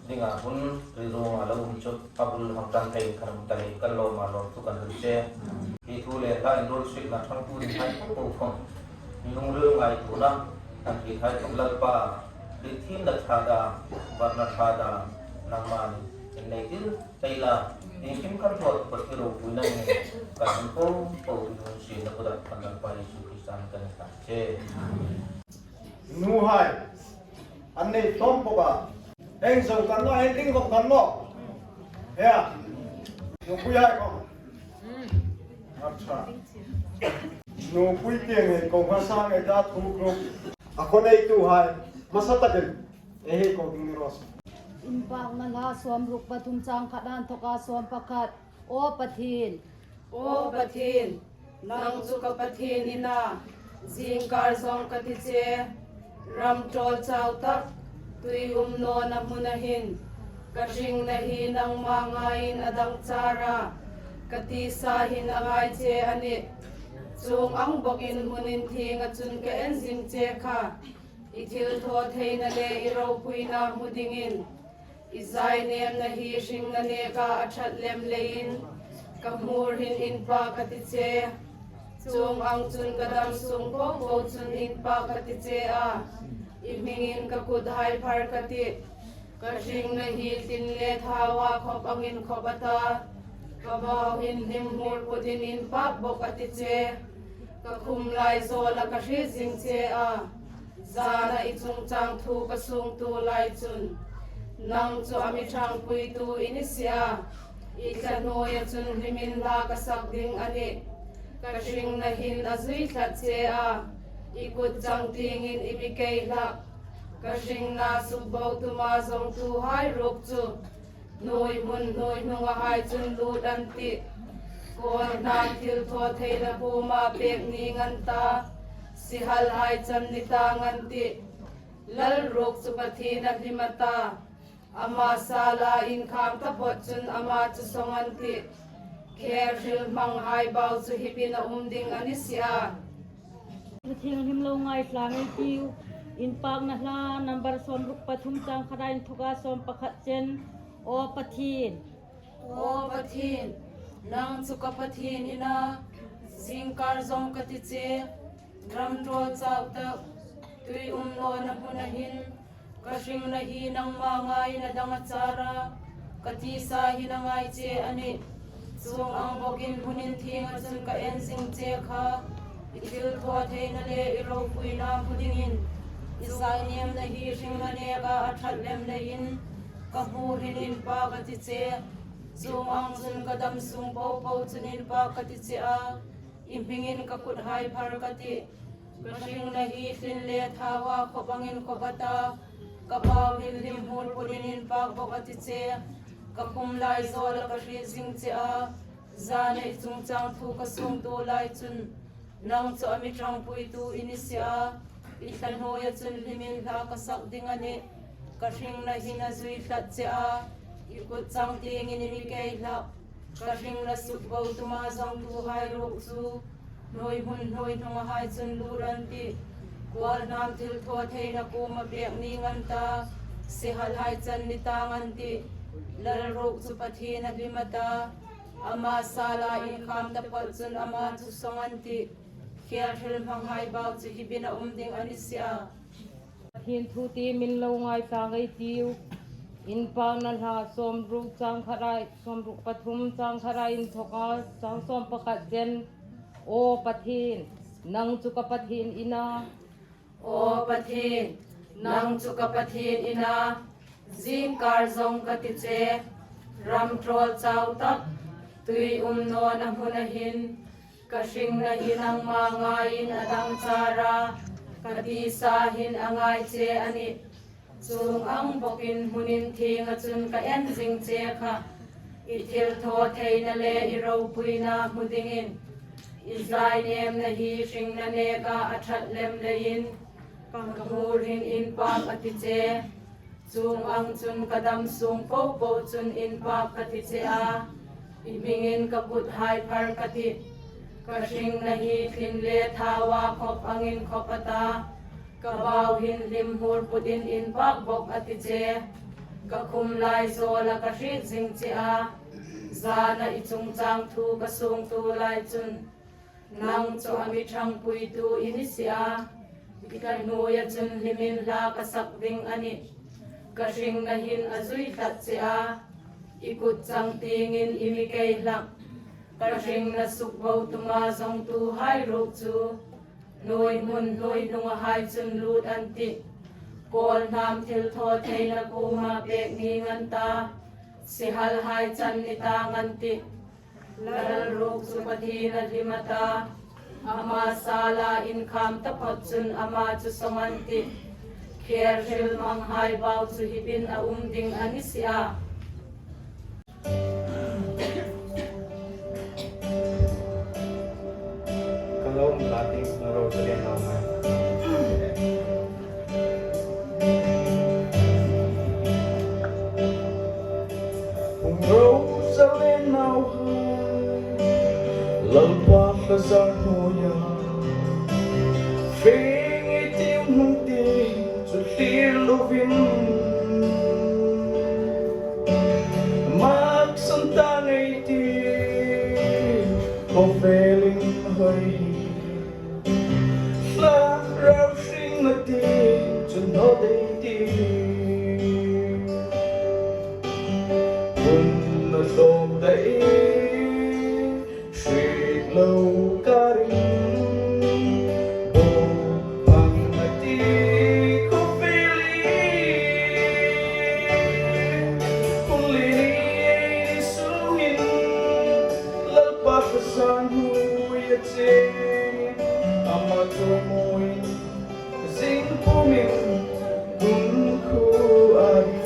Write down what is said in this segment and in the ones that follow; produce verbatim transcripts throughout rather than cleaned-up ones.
Dinga hun rilruonga lo um chu a bul hang ṭan thei khan um ta leiin kan lawm a, lawmthu kan hril che. Hi thu le hla inruolsuokna ṭhangpuihai po po khom lungril ngaituona kan hril hai khom Lalpa, hril thiemna ṭha dam, varna ṭha dam nangma'n inneitir ei la. Iengkim kan thawt Pathien ropuina ngei kan hun po po lunginsietna kutah kan Lalpa Isu Krista hmingin kan inthlar che. Nuhai, an nei tlawm bawk a. Eng zo kan naw, eng ding bawk kan naw. Hea? Nupuihai khom. Acha. Nupui tieng ei ko hmasa ngei ta thu group. A khaw neituhai, hmasa takin ei hei ko ding ni raw se. Inpakna Hla sawmruk pathum chang khat a inthoka sawm pakhat. Aw Pathien. Aw Pathien, nang chu ka Pathien i na, zingkar zawng ka ti che. Ram ṭawl chau tak, tui um nawna hmuna hin ka hringna hi nangma ngaiin a dangchar a, ka tisa hin a ngai che a nih. Chuong ang bawkin hmun inthienga chun ka en zing che kha, i thilthawtheina le i ropuina hmu dingin. I zainêmna hi hringna nêka a ṭhat lem leiin, ka hmûr hin inpâk ka ti che. Chuong ang chun ka dam sûng po po chun inpâk ka ti che a, i hmingin ka kuthai phar ka tih. Ka hringna hi tlin le thaua khawp angin khawp a ta, ka bau hin hlim hmûr putin inpâk bawk a ti che. Ka khum lai zâwla ka hriet zing che a, zâna i chungchâng thu ka suongtu lai chun, nang chu a mi ṭhangpuitu i ni si a, i thla hnuoia chun hlimin hla ka sak ding a nih. Ka hringna hin a zui tlat che a, i kut changtiengin i mi kei hlak. Ka hringna sukbo tuma zawngtuhai ruok chu hnuoi hmun hnuoi hnungahai chun lût an tih. Kâwlhnâm thilthawtheina kuoma pêk nîng an ta, sihalhai chan ni tâng an tih. Lal ruok chu Pathien a hlim a ta, ama sâla inkhâm taphawt chun ama chu sawng an tih. Kher hril hmanghai bau chu hi bîkin a um ding a ni si a. Thu thienghlim lo ngaithla ngei ei tiu. Inpâkna Hla number sawmruk pathum chang khata inthoka sawm pakhat chen. Aw Pathien. Aw Pathien, nang chu ka Pathien i na, zîngkâr zawng ka ti che. Ram ṭawl chau tak, tui um nawna hmuna hin ka hringna hi nangma ngaiin a dangchar a, ka tisa hin a ngai che a nih. Chuong ang bawkin hmun inthienga chun ka en zing che kha, i thilthawtheina le i ropuina hmu dingin. I zainêmna hi hringna nêka a ṭhat lem leiin, ka hmûr hin inpâk ka ti che. Chuong ang chun ka dam sûng po po chun inpâk ka ti che a, i hmingin ka kuthai phar ka tih. Ka hringna hi tlin le thaua khawp angin khawp a ta, ka bau hin hlim hmûr putin inpâk bawk a ti che. Ka khum lai zâwla ka hriet zing che a, zâna i chungchâng thu ka suongtu lai chun, nang chu a mi ṭhangpuitu i ni si a, i thla hnuoia chun hlimin hla ka sak ding a nih. Ka hringna hin a zui tlat che a, i kut changtiengin i mi kei hlak. Ka hringna sukbo tuma zawngtuhai ruok chu hnuoi hmun hnuoi hnungahai chun lût an tih. Kâwlhnâm thilthawtheina kuoma pêk nîng an ta, sihalhai chan ni tâng an tih. Lal ruok chu Pathien a hlim a ta, ama sâla inkhâm taphawt chun ama chu sawng an tih. Kher hril hmanghai bau chu hi bîkin a um ding a ni si a. Pathien thu tiem lo ngaithla ngei ei tiu. Inpâkna Hla sawmruk chang khata, sawmruk pathum chang khata inthoka chang sawm pakhat chen. Aw Pathien, nang chu ka Pathien i na. Aw Pathien, nang chu ka Pathien i na, zîngkâr zawng ka ti che. Ram ṭawl chau tak, tui um nawna hmuna hin ka hringna hi nangma ngaiin a dangchar a, ka tisa hin a ngai che a nih. Chuong ang bawkin hmun inthienga chun ka en zing che kha, i thilthawtheina le i ropuina hmu dingin. I zainêmna hi hringna nêka a ṭhat lem leiin, ka hmûr hin inpâk a ti che. Chuong ang chun ka dam sûng po po chun inpâk ka ti che a, i hmingin ka kuthai phar ka tih. Ka hringna hi tlin le thaua khawp angin khawp a ta, ka bau hin hlim hmûr putin inpâk bawk a ti che. Ka khum lai zawla ka hriet zing che a, zana i chungchang thu ka suongtu lai chun, nang chu a mi ṭhangpuitu i ni si a, i ka hnuoia chun hlimin hla ka sak ding a nih. Ka hringna hin a zui tlat che a, i kut changtiengin i mi kei hlak. Ka hringna sukbo tuma zawngtuhai ruok chu, hnuoi hmun hnuoi hnungahai chun lut an tih. Kawlhnam thilthawtheina kuoma pek ning an ta, sihalhai chan ni tang an tih. Lalruok chu Pathien a hlim a ta, ama sala inkham taphawt chun ama chu sawng an tih. Kher hril manghai bau chu hi pin a um ding a ni si a. Ka lo um ka ti, hung ro Zalen nauhai. Hung ro Zalen nauhai, Lalpa Hlazar hnuoia, fe ngei tiu hnung ti chu thlir lovin, maksan ta ngei ti, khawvelin hoi hi, hla rau hringna ti chu naw dei ti. Hun a tlawm ta i, hriet lo ka ring, bo hmang a ti khawvelin. Hun li ni ei ni sungin, Lalpa Hlazar hnuoia chengin, ama chawimawiin zing pumin kumkhuo a ding.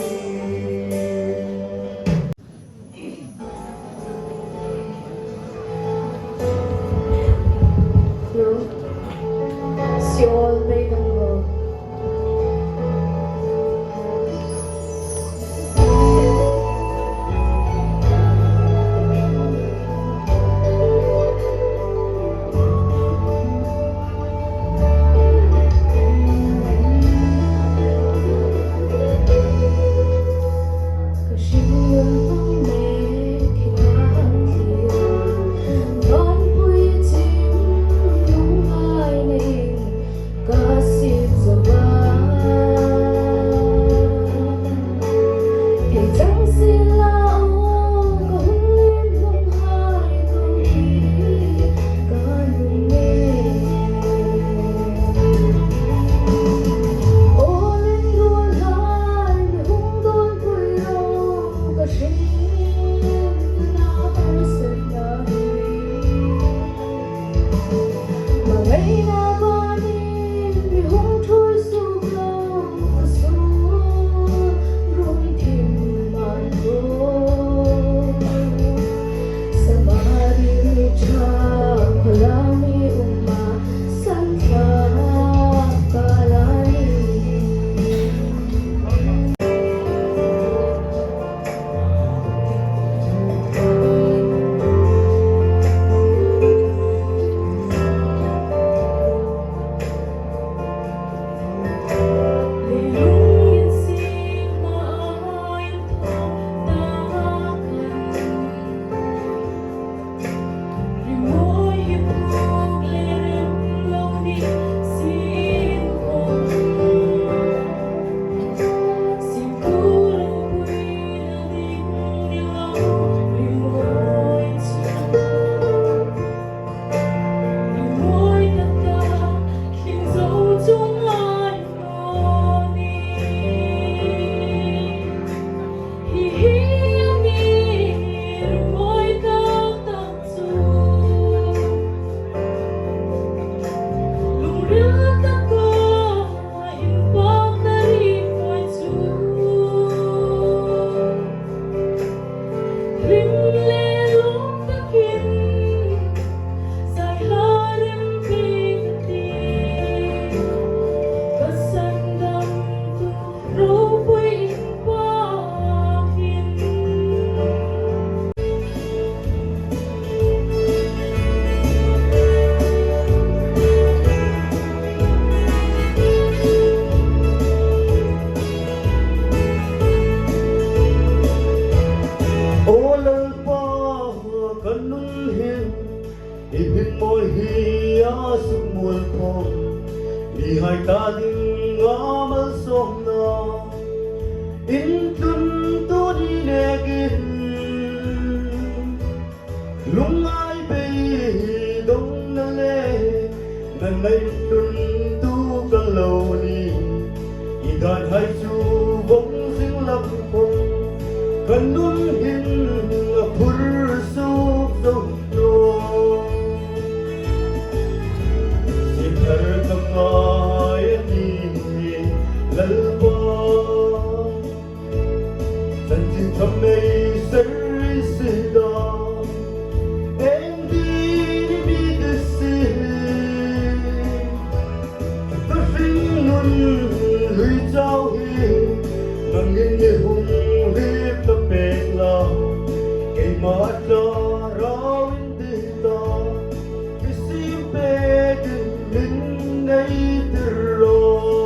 Sukmual khawm mihai ta dinga malsawmna intluntu ni nekin lungngai beidongna le nana intluntu ka lo nih. I danhai chu vawng zing lam khawm ka nun hin a phur suk zo naw. Sithar ka ngai a nih, Lalpa. Chanchin ṭha mei ser i si ta, iengtin i mi ti si. Ka hringnun hlui chau hi nangin mi hung hril ka pek la, keima tla rau in ti ta, i siem pekin min nei tir rawh.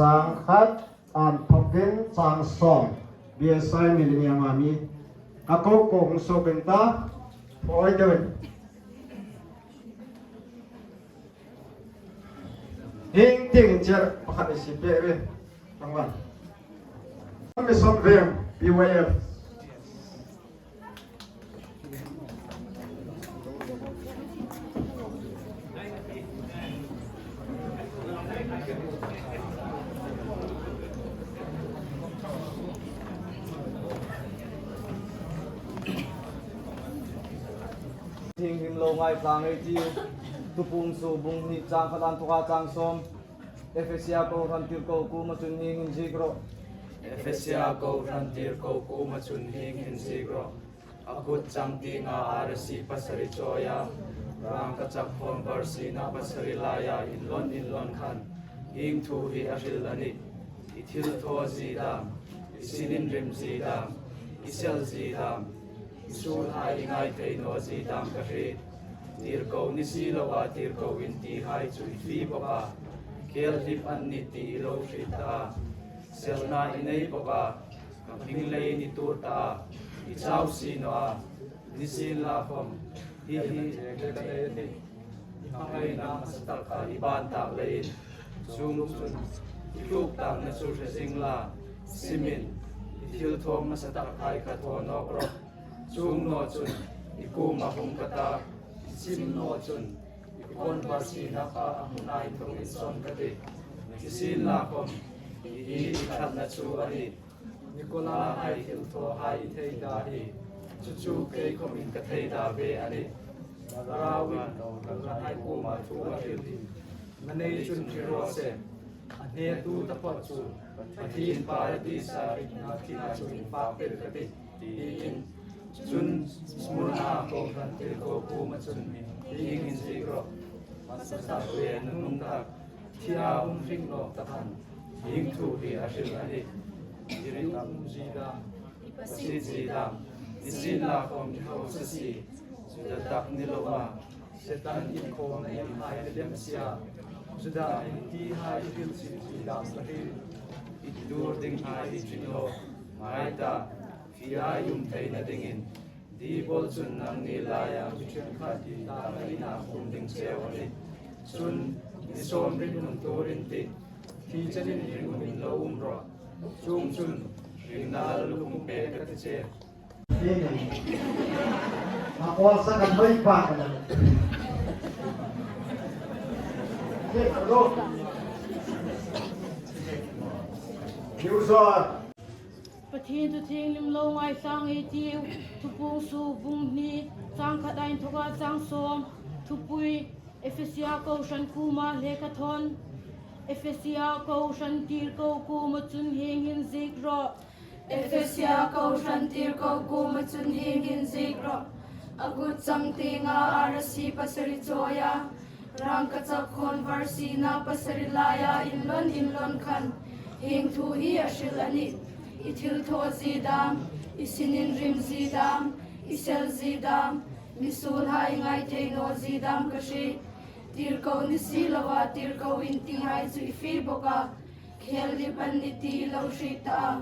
Chang khat, an thokin chang sawm, B S I Millennium Army. Ka ko kong so keng ta, poi deu. Hing ting cher pakhat i si pe ve. Tang wan. Mi som veng, B Y F. Thienghlim lo ngaithla ngei ei tiu. Thupuongsuok bung hni chang khat a inthoka chang sawm. Efesia kohran tirko kuoma chun hieng hin ziek rawh. Efesia kohran tirko kuoma chun hieng hin ziek rawh. A kut chang tienga arasi pasari chawia, rangkachak khawnvar sina pasari laia inlawn inlawn khan hieng thu hi a hril a nih. I thilthaw zie dam, i sininrim zie dam, i sel zie dam, i suolhai i ngai thei naw zie dam ka hriet. Tirko ni si loa tirko intihai chu i fie bawk a, khel hlip an nih ti i lo hriet ta a. Selna i nei bawk a, ka hming leiin i tuor ta a, i chau si naw a. Nisienlakhawm, hi hi ka nei a nih. I hmangaina hmasa tak kha i ban tak leiin. Chuongchun, i tluk takna chu hre zing la, simin, i thilthaw hmasa takhai kha thaw nawk rawh. Chuong naw chun, i kuoma hung ka ta, i sim naw chun, i khawnvar sina kha a hmuna inthawkin sawn ka tih. Nisienlakhawm, hi hi i ṭhatna chu a nih. Nikolai thilthawhai i thei ta hi, chu chu kei khawmin ka thei ta ve a nih. Thlarauin, ka kan hai kuoma thu a hril hi. Nganei chun hre raw se. A hnetu taphawt chu Pathien Paradis-a hringna thina chun fak pek ka tih, tiin. Chun, Smurna kohran tirko kuoma chun hieng hin ziek rawh. Hmasa tak le nunung tak, thia um hring nawk ta khan, hieng thu hi a hril a nih. I ringum zie dam, i pasiet zie dam, nisienlakhawm i hausa si, Juda tak ni loa, Setan inkhawmna inhai lem sia, Juda intihai i hrilsie zie dam ka hriet. I tuor dinghai i ṭi naw, ngai ta, fie i um theina dingin. Dibol chun nangni laia mi ṭhenkhat i thlangna ina hung ding cheu a nih. Chun, ni sawm ringum tuor in tih, thi chenin ringum in lo um rawh. Chuongchun, hringna lal hung pek ka ti che. A kawlsa kan mai pa ka la. Ke lo. Kiu zor. Pathien thu thienghlim lo ngaithla ngei ei tiu. Thupuongsuok bung hni, chang khat a inthoka chang sawm. Thupui, Efesia kohran kuoma lekhathawn. Efesia kohran tirko kuoma chun hieng hin ziek rawh. Efesia kohran tirko kuoma chun hieng hin ziek rawh. A kut chang tienga arasi pasari chawia, rangkachak khawnvar sina pasari laia inlawn inlawn khan hieng thu hi a hril a nih. I thilthaw zie dam, i sininrim zie dam, i sel zie dam, mi suolhai ngai thei naw zie dam ka hriet. Tirko ni si loa tirko intihai chu i fie bawk a, khel hlip an nih ti i lo hriet ta a.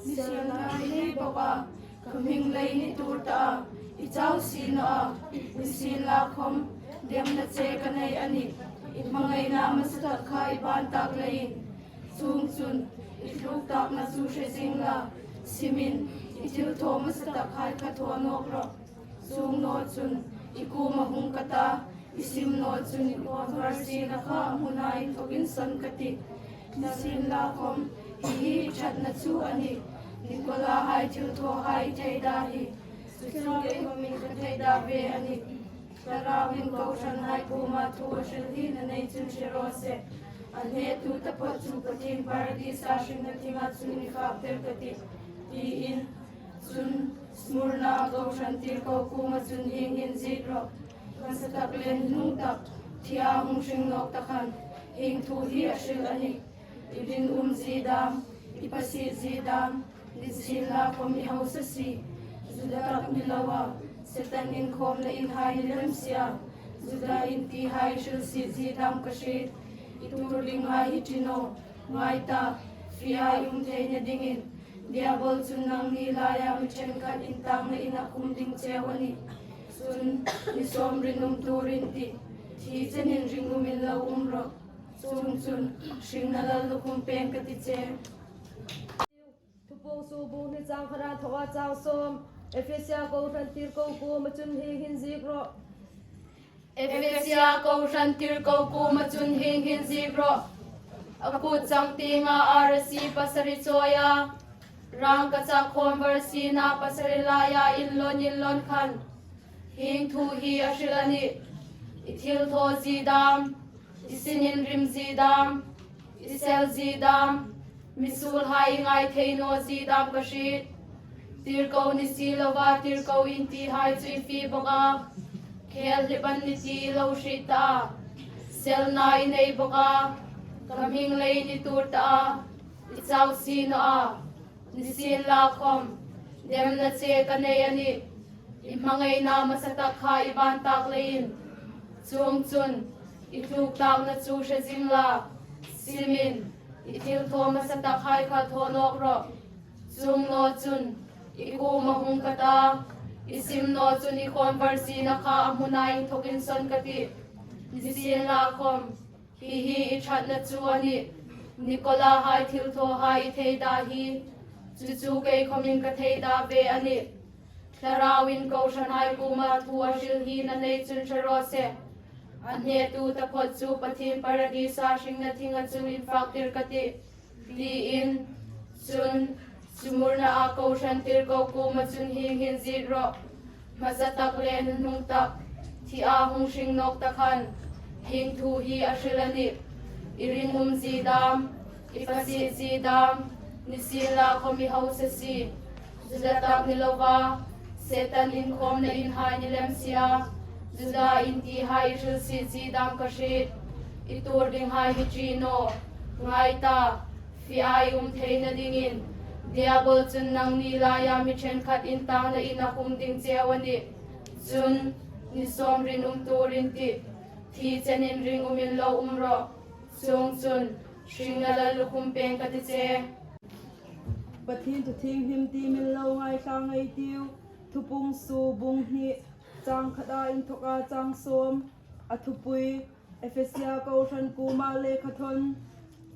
Nisienlakhawm i nei bawk a, ka hming leiin i tuor ta a, i chau si naw a. Nisienlakhawm, demna che ka nei a nih. I hmangaina hmasa tak kha i ban tak leiin. Chuongchun, I tluk takna chu hre zing la, simin, i thilthaw hmasa takhai kha thaw nawk rawh. Chuong naw chun, i kuoma hung ka ta, i sim naw chun i conversion-a kha a hmuna inthokin sawn ka tih. Nisienlakhawm, hi hi i ṭhatna chu a nih. Nikolahai thilthawhai i thei da hi, chu chu kei khawmin ka thei da ve a nih. Thlarauin kohranhai kuoma thu a hril hi na nei chun hre raw se. A hnetu taphawt chu Pathien Paradis-a hringna thinga chun i fâktir ka tih, tiin. Chun, Smurna-a kohran tirko kuoma chun hieng hin ziek rawh. Hmasa tak le nuhnung tak, thi a hung hring nawk ta khan, hieng thu hi a hril a nih. I ringumzie dam, i pasietzie dam, nisienlakhawm i hausasie, Juda tak ni loa, Setan inkhâwmna inhai ni lem si a, Juda intihai hrilsiezie dam ka hriet. I tuor dinghai hi ṭi naw, ngai ta, fie-a i um theina dingin, Diabol chun nangni laia mi ṭhenkhat intângna ina khum ding cheu a nih. Chun, ni sâwm rinum tuor in tih, thi chenin ringum in lo um rawh. Chuongchun, hringna lallukhum pêng ka ti che. Thupuong su bung hni chang khat a inthoka chang sâwm, Efesia kohran tirko kuoma chun hieng hin ziek rawh. Efesia kohran tirko kuoma chun hieng hin ziek rawh. A kut changtienga arasi pasari chawia, rângkachak khâwmvar sina pasari laia inlawn inlawn khan, hieng thu hi a hril a nih. I thilthawzie dam, i sininrimzie dam, i selzie dam, mi suolhai i ngai thei nawzie dam ka hriet. Tirko ni si loa tirko intihai chu i fie bawk a, khêl hlip an ni ti i lo hriet ta a, selna i nei bawk a, ka hming leiin i tuor ta a, i chau si naw a. Nisienlakhawm, demna che ka nei a nih, i hmangaina hmasa tak kha i bân tâk leiin. Chuongchun, i tluk takna chu hre zing la, simin, i thilthaw hmasa takhai kha thaw nawk rawh. Chuong naw chun, i kuoma hung ka ta, i sim naw chun i khâwmvar sina kha a hmuna inthokin sawn ka tih. Nisienlakhawm, hi hi i ṭhatna chu a nih. Nikolahai thilthawhai i thei da hi, chu chu kei khawmin ka thei da ve a nih. Thlarauin kohranhai kuoma thu a hril hi na nei chun hre raw se. A hnetu taphawt chu Pathien Paradis-a hringna thinga chun in fâktir ka tih, tiin. Chun, Smurna-a kohran tirko kuoma chun hieng hin ziek rawh. Hmasa tak le nuhnung tak, thi a hung hring nawk ta khan, hieng thu hi a hril a nih. I ringumzie dam, i pasietzie dam, nisienlakhawm i hausasie, Juda tak ni loa, Setan inkhâwmna inhai ni lem si a, Juda intihai i hrilsiezie dam ka hriet. I tuor dinghai hi ṭi naw, ngai ta, fie-a i um theina dingin, Diabol chun nangni laia mi ṭhenkhat intângna ina khum ding cheu a nih. Chun, ni sâwm rinum tuor in tih, thi chenin ringum in lo um rawh. Chuongchun, hringna lallukhum pêng ka ti che. Pathien thu thienghlim ti min lo ngaithla ngei ei tiu. Thupuong su bung hni, chang khat a inthoka chang sâwm. A thupui, Efesia kohran kuoma lekhathawn.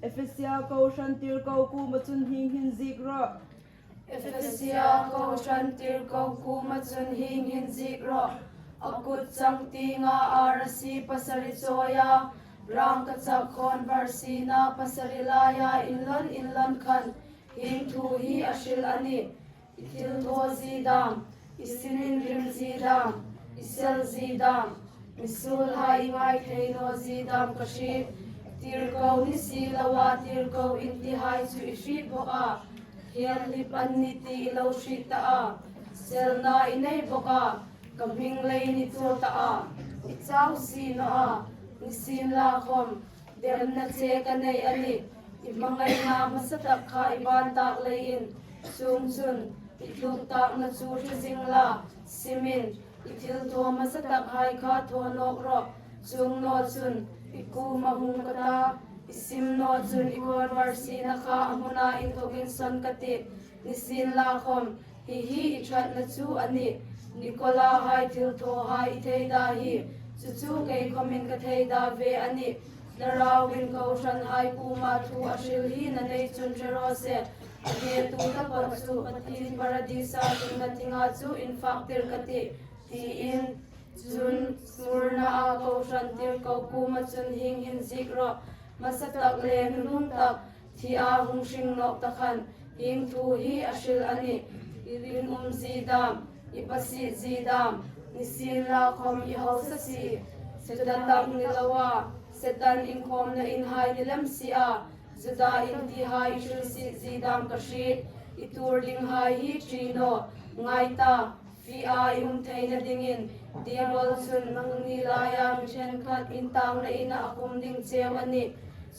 Efesia kohran tirko kuoma chun hieng hin ziek rawh. Efesia kohran tirko kuoma chun hieng hin ziek rawh. A kut changtienga arasi pasari chawia, rângkachak khâwmvar sina pasari laia inlawn inlawn khan, hieng thu hi a hril a nih. I thilthawzie dam, i sininrimzie dam, i selzie dam, mi suolhai i ngai thei nawzie dam ka hriet. Tirko ni si loa tirko intihai chu i hriet bawk a, khêl hlip an ni ti i lo hriet ta a, selna i nei bawk a, ka hming leiin i tuor ta a, i chau si naw a, nisienlakhawm, demna che ka nei a nih, i hmangaina hmasa tak kha i bân tâk leiin. Chuongchun, i tluk takna chu hre zing la, simin, i thilthaw hmasa takhai kha thaw nawk rawh. Chuong naw chun, i kuoma hung ka ta, i sim naw chun i khâwmvar sina kha a hmuna inthokin sawn ka tih. Nisienlakhawm, hi hi i ṭhatna chu a nih. Nikolahai thilthawhai i thei da hi, chu chu kei khawmin ka thei da ve a nih. Thlarauin kohranhai kuoma thu a hril hi na nei chun hre raw se. A hnetu taphawt chu Pathien Paradisa hringna thinga chu infaktir ka tih, tiin. Chun Smurna a kohran tirko kuoma chun hieng hin ziek rawh: Hmasa tak le hnuhnung tak, thi a hung hring nawk ta khan, hieng thu hi a hril a nih: I ringumzie dam, i pasizie dam, nisienlakhawm i hausa si. Chawtak tak ni loa Setan inkhawmna inhai ni lem si a. Juda intihai i hrilsiezie dam ka hriet. I tuor dinghai hi ṭi naw. Ngai ta, fie a i um theina dingin Diabol chun nangni laia mi ṭhenkhat intangna inah a khum ding cheu a nih.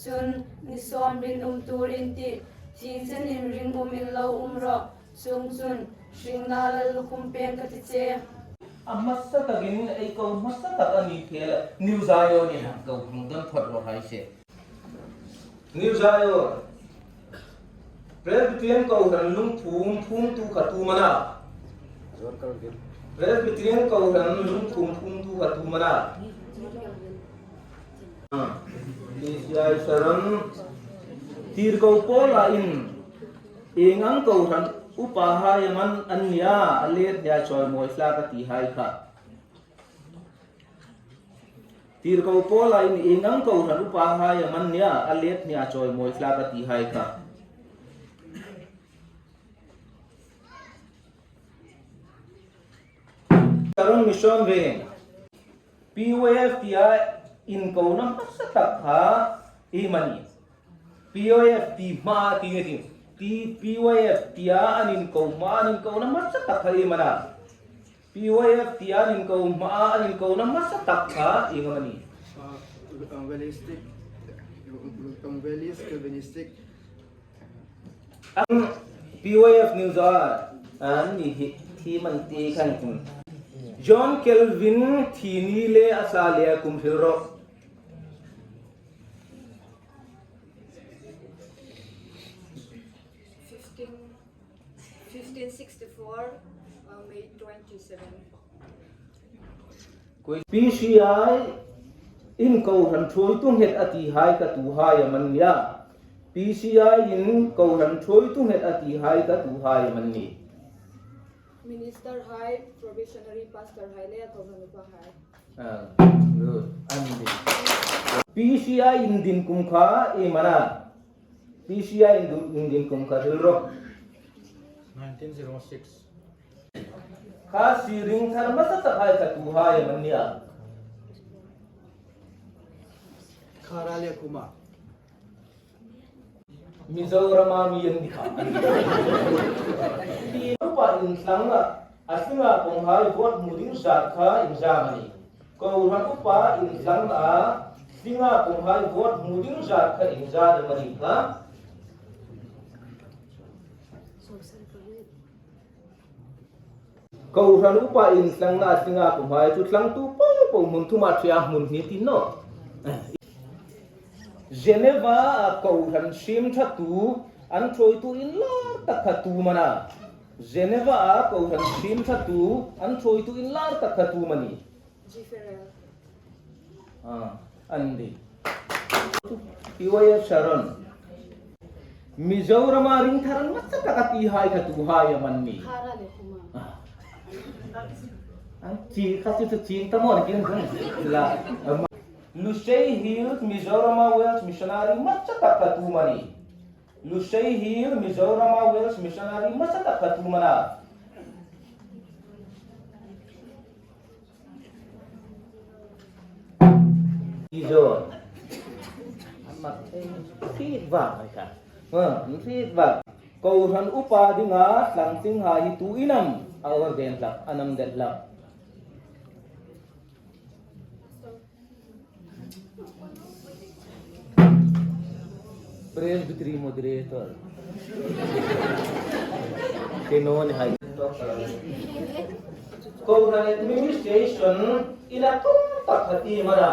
Chun ni sawm ringum tuor in tih, thi chenin ringum in lo um rawh. Chuongchun hringna lallukhum pêng ka ti che. A hmasa takin ei ko hmasa tak a ni khela, New Zion-in han ko hang don phawt rawh hai se. New Zion. Presbyterian kohran lungphum phumtu kha tu am a na? Presbyterian kohran lungphum phumtu kha tu am a na? Ah, P C I Sharon. Tirko Paula in, ieng ang kohran upahai am an nia a let hnia chawimawi hlak a tihai kha? Tirko Paula in, ieng ang kohran upahai am an nia a let hnia chawimawi hlak a tihai kha? Sharon Mission Veng. P Y F tia inkona hmasa tak kha iem a nih? P Y F ti hma ti nge ti, ti P Y F tia an inko hma, an inkona hmasa tak kha iem a na? P Y F tia an inko hma, an inkona hmasa tak kha ieng am a nih? Uh, evangelistic, evangelist, Calvinistic. Ang P Y F New Zealand an ni hi, hi man ti khan kum. John Calvin thi ni le a sa le a kum hril rawh. Fifteen, fifteen sixty-four, uh, May twenty-seven. P C I in kohran ṭhuoitu nghet a tihai kha tuhai am an nia? P C I in kohran ṭhuoitu nghet a tihai kha tuhai am an nih? Minister hai, probationary pastor hai le kohran upa hai. Ah, good. An nih. P C I in din kum kha iem a na? P C I in din, in din kum kha hril rawh. Nineteen zero six. Khasi ring thar hmasa tak hai kha tuhai am an nia? Khara le Khuma. Mizorama mi an ni kha. Ti upa intlang a, a hlinga kawng hai vote hmu ding zat kha iengzat am a nih? Kohran upa intlang a, hlinga kawng hai vote hmu ding zat kha iengzat am a nih kha? Kohran upa intlangna a hlinga kawng hai chu tlangtu po po hmun thuma ṭhea hmun hni ti naw. Geneva-a kohran sim ṭhatu an ṭhuoitu inlar tak kha tu am a na? Geneva-a kohran sim ṭhatu an ṭhuoitu inlar tak kha tu am a nih? G. Farrell. Ah, an nih. P Y F Sharon. Mizorama ring thar hmasa tak a tihai kha tuhai am an nih? Khara le Khuma. Ah. An chi kha chu chu chin ta maw ni kin la. Lushai Hills Mizorama Welsh Missionary hmasa tak kha tu am a nih? Lushai Hills Mizorama Welsh Missionary hmasa tak kha tu am a na? Izo. Ama feedback ka. Ha, feedback. Kohran upa dinga tlangtling hai hi tu in am a ordain hlak, an am det hlak? Presbytery moderator. Canon hai. Kohran administration-in a tum tak kha iem a na?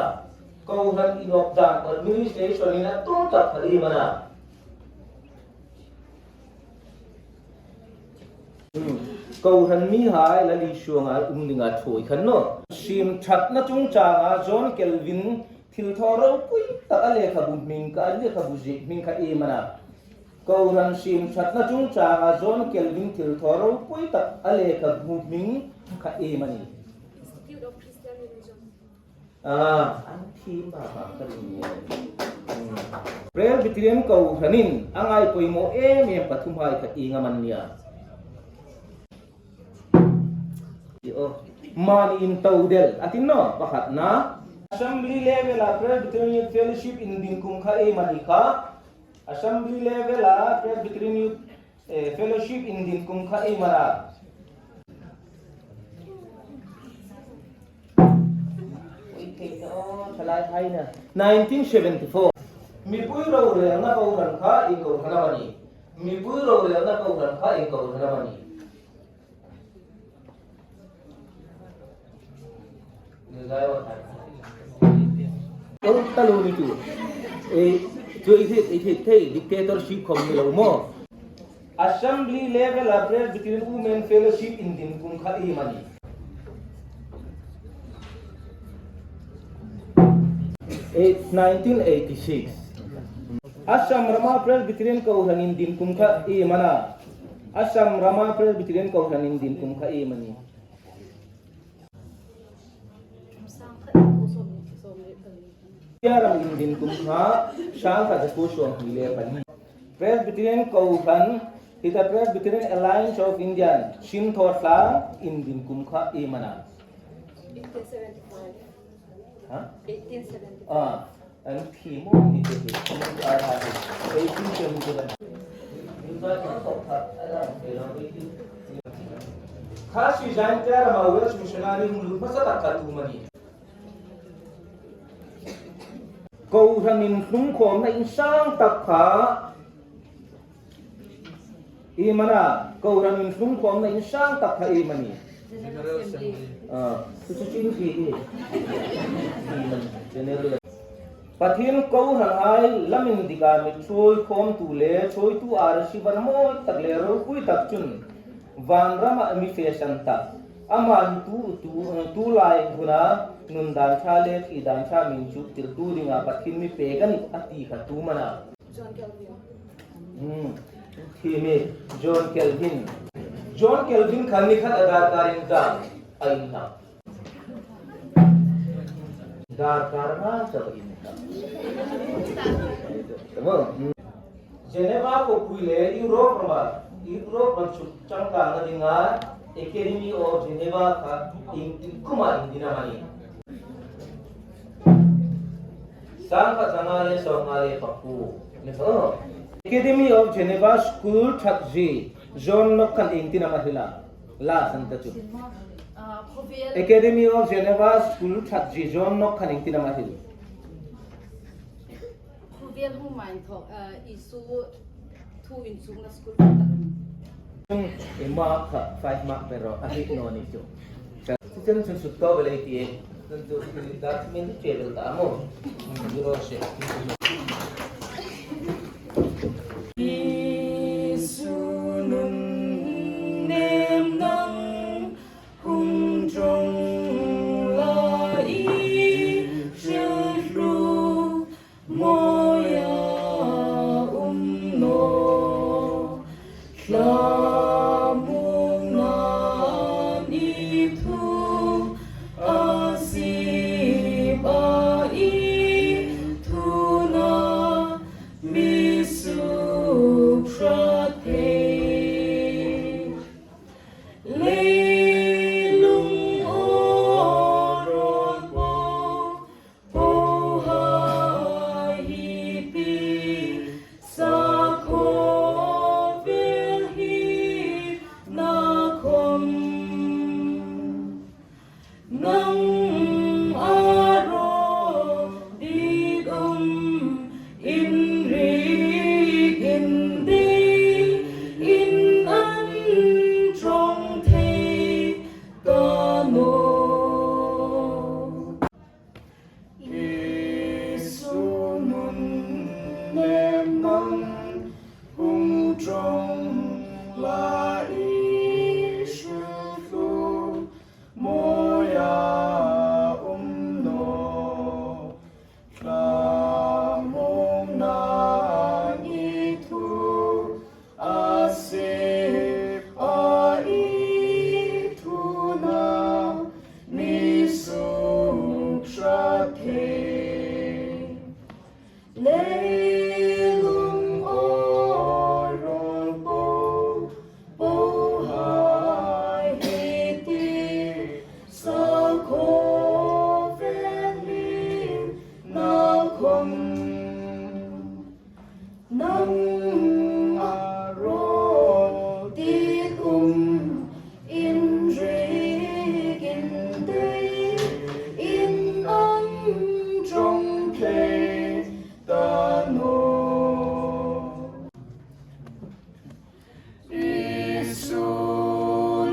Kohran inthawk dan administration-in a tum tak kha iem a na? Kohran mihai Lal Isu anga um dinga ṭhuoi khan naw. Sim ṭhatna chungchanga John Calvin Thilthaw ropui tak a lekhabu hming kha, a lekhabu ziek hming kha iem a na? Kohran siem ṭhatna chungchanga John Calvin thilthaw ropui tak a lekhabu hming kha iem a nih? Institute of Christian Religion. Ah, an thiem bak bak ka ring nih. Hmm. Presbyterian Kohranin a ngai poimaw em em pathum hai kha ieng am an nih a? Mani inthawk del a ti naw, pakhatna. Assembly level-a Presbyterian Youth Fellowship indin kum kha iem a ni kha? Assembly level-a Presbyterian Youth, eh, Fellowship indin kum kha iem a na? Nineteen seventy-four. Mipui rorelna kohran kha ieng kohran am a nih? Mipui rorelna kohran kha ieng kohran am a nih? Taluo ni chu. Ei, chu ei thei, ei thei, thei, dictatorship khom ni lo maw. Assembly level-a Presbyterian Women Fellowship indin kum kha iem a nih? Eight, nineteen eighty-six. Assam rama Presbyterian Kohran indin kum kha iem a na? Assam rama Presbyterian Kohran indin kum kha iem a nih? India ram indin kum kha sangkhat zakuo sawmhni le pali. Presbyterian Kohran, heta Presbyterian Alliance of India, Simthawthla indin kum kha iem a na? Eighteen seventy-five. Ha? Eighteen seventy-five. Ah, an thiem maw ni te hi. Eighteen seventy-seven. Khasi Jaintia rama Welsh missionary hung lut hmasa tak kha tu am a nih? Kohran inhlum khawmna insang tak kha iem a na? Kohran inhlum khawmna insang tak kha iem a nih? General Assembly. Ah, chu chu chin khi i. General. Pathien kohranhai lam indika mi ṭhuoi khawmtu le ṭhuoitu a receiver mawi tak le ropui tak chun vanrama mi fesan tak, ama hi tu, tu, tulai huna nun dan ṭha le thli dan ṭha min chuktirtu dinga Pathien mi pek a nih a ti kha tu am a na? John Calvin. Hmm. Thiem e, John Calvin. John Calvin khan ni khat a darkar in ta, a in ta. Darkar ma sa in ta. Geneva khawpui le Europe rama, Europe ram chuk changkangna dinga Academy of Geneva kha iengtin kuma indin am a nih? Sangkhat zanga le sawmnga le pakuo. Ni so. Academy of Geneva School ṭhat zie John Knox khan iengtin am a hril a? La san ta chu. Academy of Geneva School ṭhat zie John Knox khan iengtin am a hril? Khawvel hung hma inthawk, ah, Isu thu inchukna school tak a ni. Chung, e, mark kha five mark pe ro, a hik naw ni chu. Chu chen chun suk tawk ve lei ti e. Chun chu, chu document che vel ta maw. Hmm, zero se. Isu nun nem nang hung ṭawng la i hrilhru mawia um naw. Thlamuongna ni thu a sip a i thu na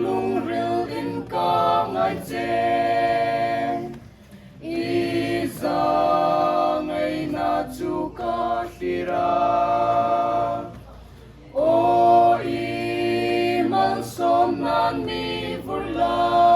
Lungril in ka ngai che, i zangaina chu ka thlir a. Aw, i malsawmna mi vur la.